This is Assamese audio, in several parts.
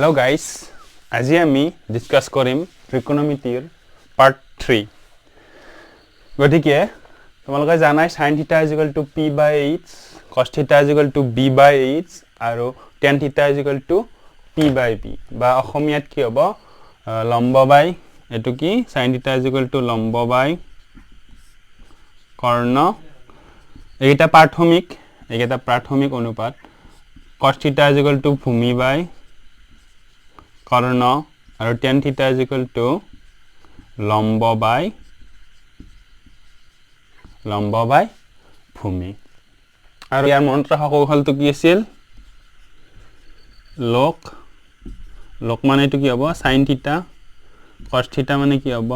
হেল্ল' গাইজ, আজি আমি ডিছকাছ কৰিম ত্ৰিকোণমিতিৰ পাৰ্ট 3। গতিকে তোমালোকে জানাই sine theta is equal to P by H, cos theta is equal to B by H আৰু tan theta is equal to P by B, বা অসমীয়াত কি হ'ব, লম্ব বাই এইটো কি, sine theta is equal to লম্ব বাই কৰ্ণ। এইকেইটা প্ৰাথমিক, এইকেইটা প্ৰাথমিক অনুপাত। Cos theta is equal to ভূমি বাই কৰ্ণ আৰু tan theta is equal to লম্ব বাই ভূমি। আৰু ইয়াৰ মনত ৰখা কৌশলটো কি আছিল, লোক লোক মানে এইটো কি হ'ব, চাইন থিটা, কছ থিটা মানে কি হ'ব,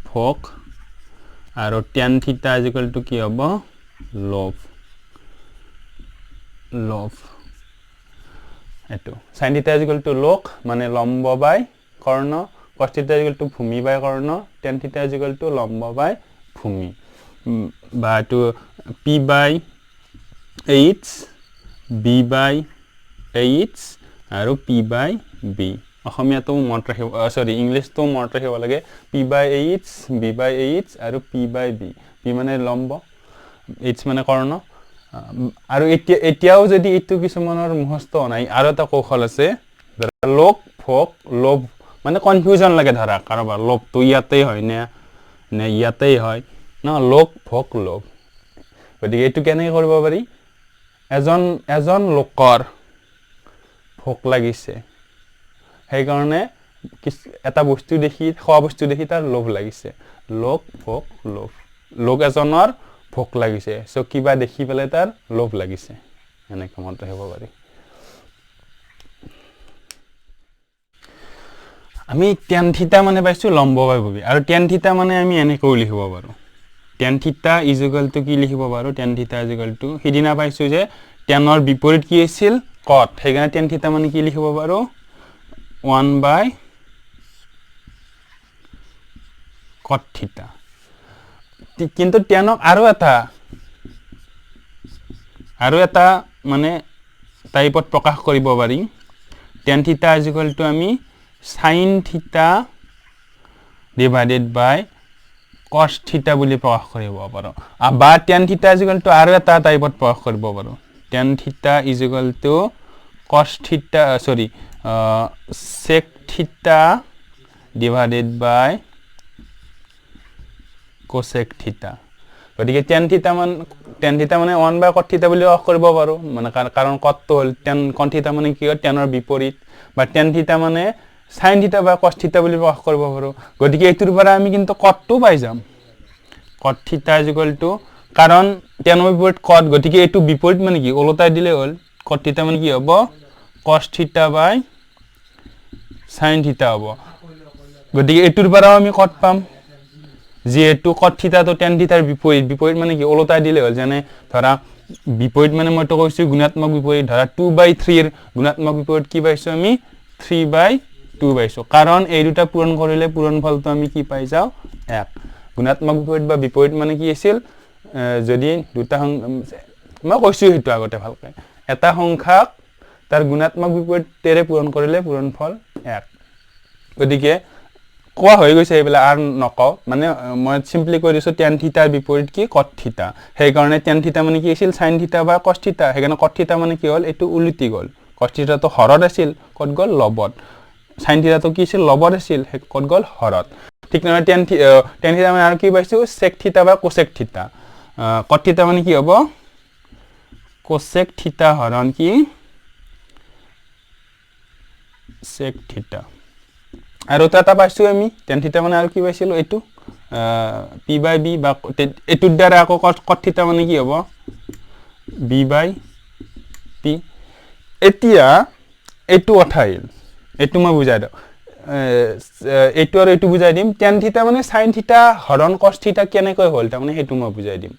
ভোক, আৰু tan theta is equal to কি হ'ব, লোভ লোভ। এইটো sine theta is equal to লোক মানে লম্ব by Karna, cos theta is equal to ভূমি by Karna, tan theta is equal to লম্ব বাই ভূমি, বা এইটো P by H, B by H আৰু পি বাই বি। অসমীয়াটো মনত ৰাখিব, চৰি ইংলিছটো মনত ৰাখিব লাগে, P by H, B by H আৰু পি বাই বি। পি মানে লম্ব, এইচ মানে কৰ্ণ। আৰু এতিয়াও যদি এইটো কিছুমানৰ মুখস্থ নাই, আৰু এটা কৌশল আছে, ধৰা লোক ভোক লোভ, মানে কনফিউজন লাগে, ধৰা কাৰোবাৰ লোভটো ইয়াতেই হয় নে নে ইয়াতেই হয় ন, লোক ভোক লোভ। গতিকে এইটো কেনেকৈ কৰিব পাৰি, এজন এজন লোকৰ ভোক লাগিছে, সেইকাৰণে এটা বস্তু দেখি, খোৱা বস্তু দেখি তাৰ লোভ লাগিছে, লোক ভোক লোভ। লোক এজনৰ ভোক লাগিছে, চ' কিবা দেখি পেলাই তাৰ লোভ লাগিছে, এনেকৈ মনত ৰাখিব পাৰি। আমি টেন থিটা মানে পাইছোঁ লম্ব বাই ভূমি, আৰু টেন থিটা মানে আমি এনেকৈও লিখিব পাৰোঁ, tan theta is equal to কি লিখিব পাৰোঁ, tan theta is equal to, সিদিনা পাইছোঁ যে টেনৰ বিপৰীত কি আছিল, কট, সেইকাৰণে টেন থিটা মানে কি লিখিব পাৰোঁ, ওৱান বাই কট থিটা। কিন্তু টেনক আৰু এটা মানে টাইপত প্ৰকাশ কৰিব পাৰি, tan theta is equal to আমি sine theta divided by cos theta বুলি প্ৰকাশ কৰিব পাৰোঁ, বা tan theta is equal to আৰু এটা টাইপত প্ৰকাশ কৰিব পাৰোঁ, tan theta is equal to cos theta, sorry, sec theta divided by cosec theta. গতিকে টেন থিটা মানে ওৱান বাই কট থিটা বুলি প্ৰকাশ কৰিব পাৰোঁ, মানে কাৰণ কটটো হ'ল টেন, কট থিটা মানে কি হয়, টেনৰ বিপৰীত, বা টেন থিটা মানে চাইন থিটা বা কছ থিটা বুলি প্ৰকাশ কৰিব পাৰোঁ। গতিকে এইটোৰ পৰা আমি কিন্তু কটটো পাই যাম, cot theta is equal to, কাৰণ টেনৰ বিপৰীত কট, গতিকে এইটো বিপৰীত মানে কি, ওলোটাই দিলে হ'ল, কট থিটা মানে কি হ'ব, cos theta by sine theta হ'ব। গতিকে এইটোৰ পৰাও আমি কট পাম, যিহেতু কট থিটাটো টেন থিটাৰ বিপৰীত, বিপৰীত মানে কি, ওলোটাই দিলে হ'ল। যেনে ধৰা বিপৰীত মানে মইতো কৈছোঁ গুণাত্মক বিপৰীত, ধৰা 2/3 গুণাত্মক বিপৰীত কি পাইছোঁ আমি, 3/2 পাইছোঁ, কাৰণ এই দুটা পূৰণ কৰিলে পূৰণফলটো আমি কি পাই যাওঁ, 1। গুণাত্মক বিপৰীত বা বিপৰীত মানে কি আছিল, যদি দুটা মই কৈছোঁ সেইটো আগতে ভালকৈ, এটা সংখ্যাক তাৰ গুণাত্মক বিপৰীতেৰে পূৰণ কৰিলে পূৰণফল 1। গতিকে কোৱা হৈ গৈছে, এইবিলাক আৰু নকওঁ, মানে মই চিম্পলি কৈ দিছোঁ, টেন থিটাৰ বিপৰীত কি, কট থিটা, সেইকাৰণে টেন থিটা মানে কি আছিল, চাইন থিটা বা কছ থিটা, সেইকাৰণে কট থিটা মানে কি হ'ল, এইটো উলটি গ'ল, কছ থিটাটো হৰত আছিল, ক'ত গ'ল, লবত, চাইন থিটাটো কি আছিল, লবত আছিল, সেই ক'ত গ'ল, হৰত। ঠিক তেনেদৰে টেন থিটা মানে আৰু কি পাইছোঁ, চেক থিটা বা কোচেক থিটা, কট থিটা মানে কি হ'ব, কোচেক থিটা হৰণ কি, চেক থিটা। আৰু এটা পাইছোঁ আমি টেন থিটা মানে আৰু কি পাইছিলোঁ, এইটো পি বাই বি, বা এইটোৰ দ্বাৰা আকৌ কট থিটা মানে কি হ'ব, বি বাই পি। এতিয়া এইটো কথা আহিল, এইটো মই বুজাই দিওঁ, এইটো আৰু এইটো বুজাই দিম। টেন থিটা মানে চাইন থিটা হৰণ কছ থিটা কেনেকৈ হ'ল, তাৰমানে সেইটো মই বুজাই দিম।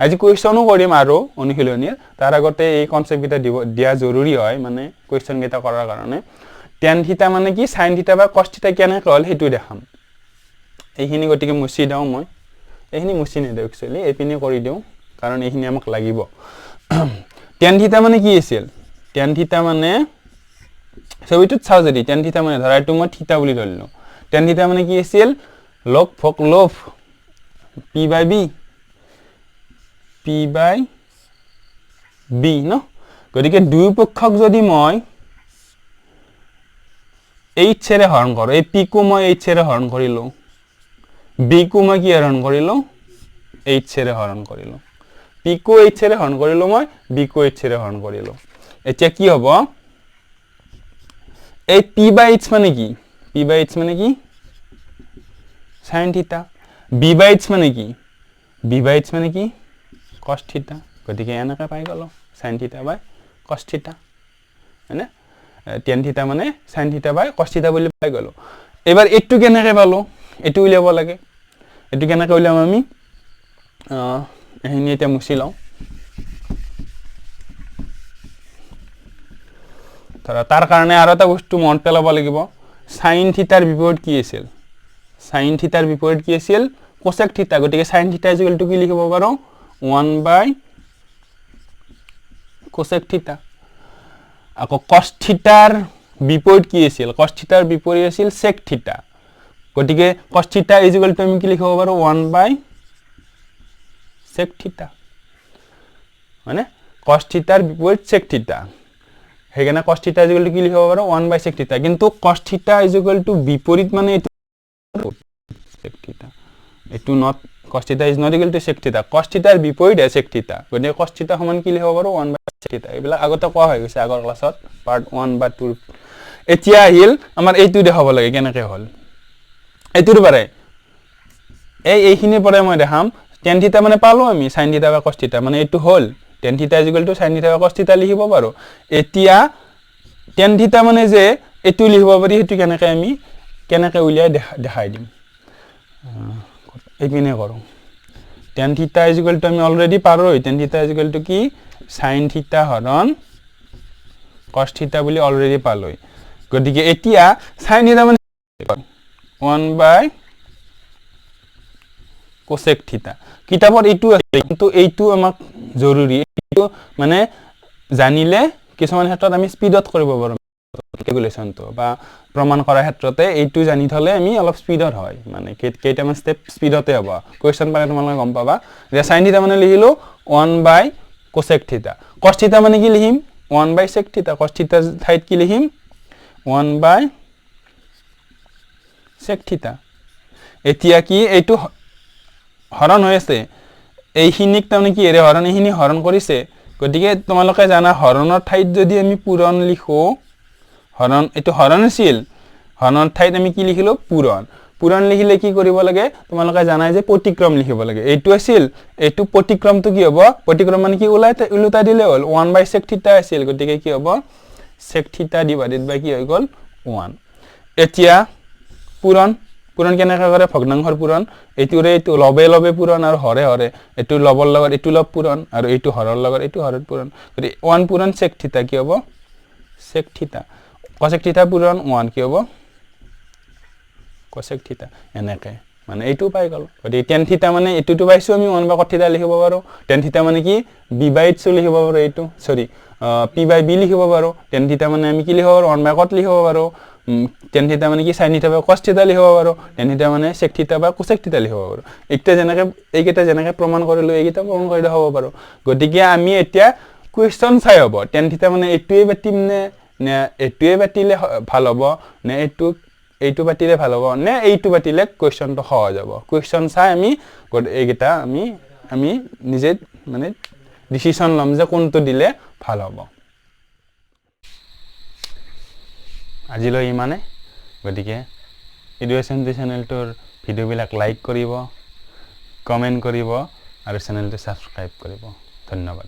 আজি কুৱেশ্যনো কৰিম আৰু অনুশীলনীৰ, তাৰ আগতে এই কনচেপ্টকেইটা দিয়া জৰুৰী হয়, মানে কুৱেশ্যনকেইটা কৰাৰ কাৰণে। টেন থিটা মানে কি, চাইন থিটা বা কছ থিটা কেনেকৈ হ'ল সেইটো দেখাম। এইখিনি গতিকে মুচি দিওঁ মই, এইখিনি মুচি নিদিওঁ একচুৱেলি, এইপিনে কৰি দিওঁ, কাৰণ এইখিনি আমাক লাগিব। টেন থিটা মানে কি আছিল, টেন থিটা মানে ছবিটোত চাওঁ যদি টেন থিতা মানে ধৰা এইটো মই থিতা বুলি ধৰিলোঁ, টেন থিতা মানে কি আছিল? লগ ভোগ লোভ, P by B, P by B ন। গতিকে দুয়োপক্ষক যদি মই এইচেৰে হৰণ কৰোঁ, এই পিকো মই এইচেৰে হৰণ কৰিলোঁ, বিকো মই কি হৰণ কৰিলোঁ? এইচেৰে হৰণ কৰিলোঁ। পিকো এইচেৰে হৰণ কৰিলোঁ মই, বিকো এইচেৰে হৰণ কৰিলোঁ। এতিয়া কি হ'ব? এই পি বাই এইচ মানে কি? পি বাই এইচ মানে কি? Sine theta. B by H মানে কি? বি বাই এইচ মানে কি? কছ থিতা। গতিকে এনেকৈ পাই গ'লোঁ sine theta by cos theta, হয়নে? টেন থিতা মানে sine theta by cos theta বুলি পাই গ'লোঁ। এইবাৰ এইটো কেনেকৈ পালোঁ? এইটো উলিয়াব লাগে। এইটো কেনেকৈ উলিয়াম আমি? এইখিনি এতিয়া মুচি লওঁ। ধৰা তাৰ কাৰণে আৰু এটা বস্তু মনত পেলাব লাগিব, চাইন থিতাৰ বিপৰীত কি আছিল? চাইন থিতাৰ বিপৰীত কি আছিল? কোচেক থিতা। গতিকে sign theta is equal two কি লিখিব পাৰোঁ? ওৱান বাই কোচেক থিতা। আকৌ কছ থিতাৰ বিপৰীত কি আছিল? কছ থিতাৰ বিপৰীত আছিল চেক থিতা। গতিকে কছ থিতা is equal two আমি কি লিখিব পাৰোঁ? ওৱান বাই চেক থিতা, হয়নে? কছ থিতাৰ বিপৰীত চেক থিতা, সেইকাৰণে কছ থিতা is equal two কি লিখিব পাৰোঁ? ওৱান বাই চেক থিতা। কিন্তু কছ থিতা is equal two বিপৰীত মানে এইটো চেক থিতা, এইটো not, cos theta is not equal to sec theta. Cos থিতাৰ বিপৰীত হে চেক থিতা। গতিকে কছ থিতা সমান কি লিখিব পাৰোঁ? ওৱান বাই চেক থিতা। এইবিলাক আগতে কোৱা হৈ গৈছে আগৰ ক্লাছত, পাৰ্ট ওৱান বা টুৰ। এতিয়া আহিল আমাৰ এইটো দেখাব লাগে কেনেকৈ হ'ল। এইটোৰ পৰাই এইখিনিৰ পৰাই মই দেখাম। টেন থিতা মানে পালোঁ আমি চাইন থিতা বা কছ থিতা, মানে এইটো হ'ল tan theta is equal to sine theta বা কছ থিতা লিখিব পাৰোঁ। এতিয়া টেন থিতা মানে যে এইটো লিখিব পাৰি, সেইটো কেনেকৈ আমি কেনেকৈ উলিয়াই দেখাই দিম। এইপিনে কৰোঁ। Ten theta is equal two আমি অলৰেডি পাৰোঁ। Ten theta is equal two কি? চাইন থিতা হৰণ কছ থিতা বুলি অলৰেডি পালোঁ। গতিকে এতিয়া চাইন থিতা মানে ওৱান বাই কোচেক থিতা। কিতাপত এইটো আছে, কিন্তু এইটো আমাক জৰুৰী। এইটো মানে জানিলে কিছুমান ক্ষেত্ৰত আমি স্পীডত কৰিব পাৰোঁ কেলকুলেশ্যনটো, বা প্ৰমাণ কৰাৰ ক্ষেত্ৰতে এইটো জানি থ'লে আমি অলপ স্পীডত হয়, মানে কেইটামান ষ্টেপ স্পীডতে হ'ব। কুৱেশ্যন পালে তোমালোকে গম পাবা। এতিয়া চাইন থিতা মানে লিখিলোঁ ওৱান বাই কোচেক থিতা। কছ থিতা মানে কি লিখিম? ওৱান বাই চেক থিতা। কছ থিতাৰ ঠাইত কি লিখিম? ওৱান বাই চেক থিতা। এতিয়া কি এইটো হৰণ হৈ আছে, এইখিনিক তাৰমানে কি এৰে হৰণ, এইখিনি হৰণ কৰিছে। গতিকে তোমালোকে জানা হৰণৰ ঠাইত যদি আমি পূৰণ লিখোঁ, হৰণ এইটো হৰণ আছিল, হৰণৰ ঠাইত আমি কি লিখিলোঁ? পূৰণ। পূৰণ লিখিলে কি কৰিব লাগে? তোমালোকে জানাই যে প্ৰতিক্ৰম লিখিব লাগে। এইটো আছিল, এইটো প্ৰতিক্ৰমটো কি হ'ব? প্ৰতিক্ৰম মানে কি? ওলাই ওলোটাই দিলে হ'ল। ওৱান বাই চেক থিতা আছিল, গতিকে কি হ'ব? চেক থিতা ডিভাইডেড বাই কি হৈ গ'ল? ওৱান। এতিয়া পূৰণ, পূৰণ কেনেকৈ কৰে? ভগ্নাংশৰ পূৰণ, এইটোৰে এইটো লবে লবে পূৰণ আৰু হৰে হৰে, এইটো লবৰ লগত এইটো লব পূৰণ আৰু এইটো হৰৰ লগত এইটো হৰত পূৰণ। গতিকে ওৱান পূৰণ চেক থিতা কি হ'ব? চেক থিতা। কচেক থিতা পূৰণ ওৱান কি হ'ব? কচেক থিতা। এনেকৈ মানে এইটো পাই গ'ল। গতিকে টেন থিতা মানে এইটোতো পাইছোঁ আমি ওৱান বাই কট থিতা লিখিব পাৰোঁ। টেন থিতা মানে কি? বি বাই এইচো লিখিব পাৰোঁ, এইটো চৰি পি বাই বি লিখিব পাৰোঁ। টেন থিতা মানে আমি কি লিখিব পাৰোঁ? ওৱান বাই কট লিখিব পাৰোঁ। টেন থিতা মানে কি? চাইন থিতা বা কছ থিতা লিখিব পাৰোঁ। টেন থিতা মানে চেক থিতা বা কোচেক থিতা লিখিব পাৰোঁ। এইকেইটা যেনেকৈ এইকেইটা যেনেকৈ প্ৰমাণ কৰিলোঁ, এইকেইটা প্ৰমাণ কৰি দেখাব পাৰোঁ। গতিকে আমি এতিয়া কুৱেশ্যন চাই হ'ব টেন থিতা মানে এইটোৱে পাতিম নে নে এইটোৱে পাতিলে ভাল হ'ব, নে এইটো পাতিলে ভাল হ'ব, নে এইটো পাতিলে কুৱেশ্যনটো সহজ হ'ব। কুৱেশ্যন চাই আমি এইকেইটা আমি আমি নিজে মানে ডিচিশ্যন ল'ম যে কোনটো দিলে ভাল হ'ব। আজিলৈ ইমানে। গতিকে এডুকেশ্যন চেনেলটোৰ ভিডিঅ'বিলাক লাইক কৰিব, কমেণ্ট কৰিব আৰু চেনেলটো ছাবস্ক্ৰাইব কৰিব। ধন্যবাদ।